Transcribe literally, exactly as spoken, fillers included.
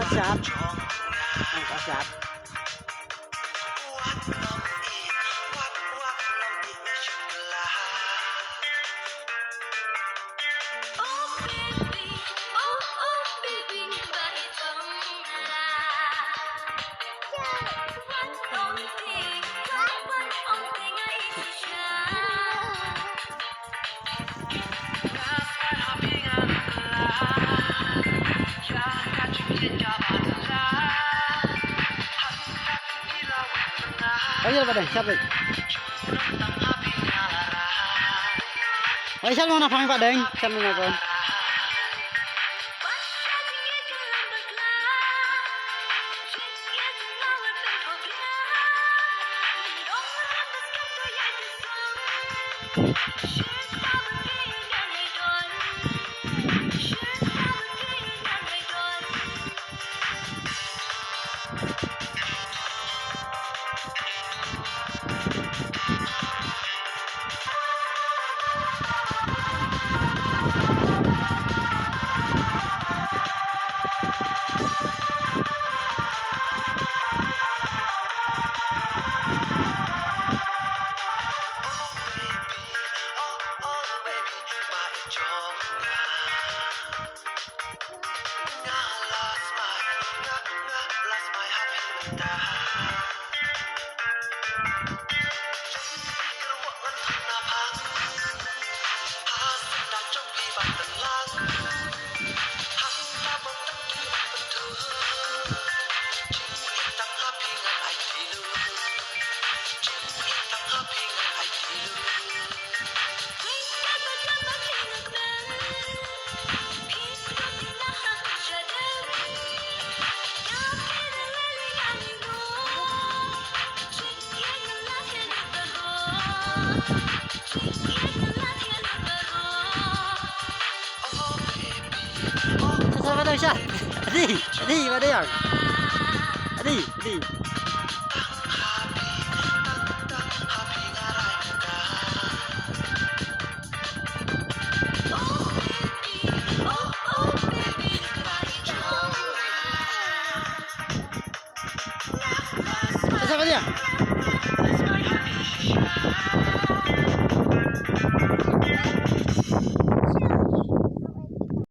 Sharp, sharp. Ang ka sharp. Ayo, ba dang, siap, baik. Baik, siap, mana phang, ba dang, siap, mana phang. Sha, sha, ba dang, sha. Adi, adi, ba dang. Adi, adi. Sha, sha, ba dang.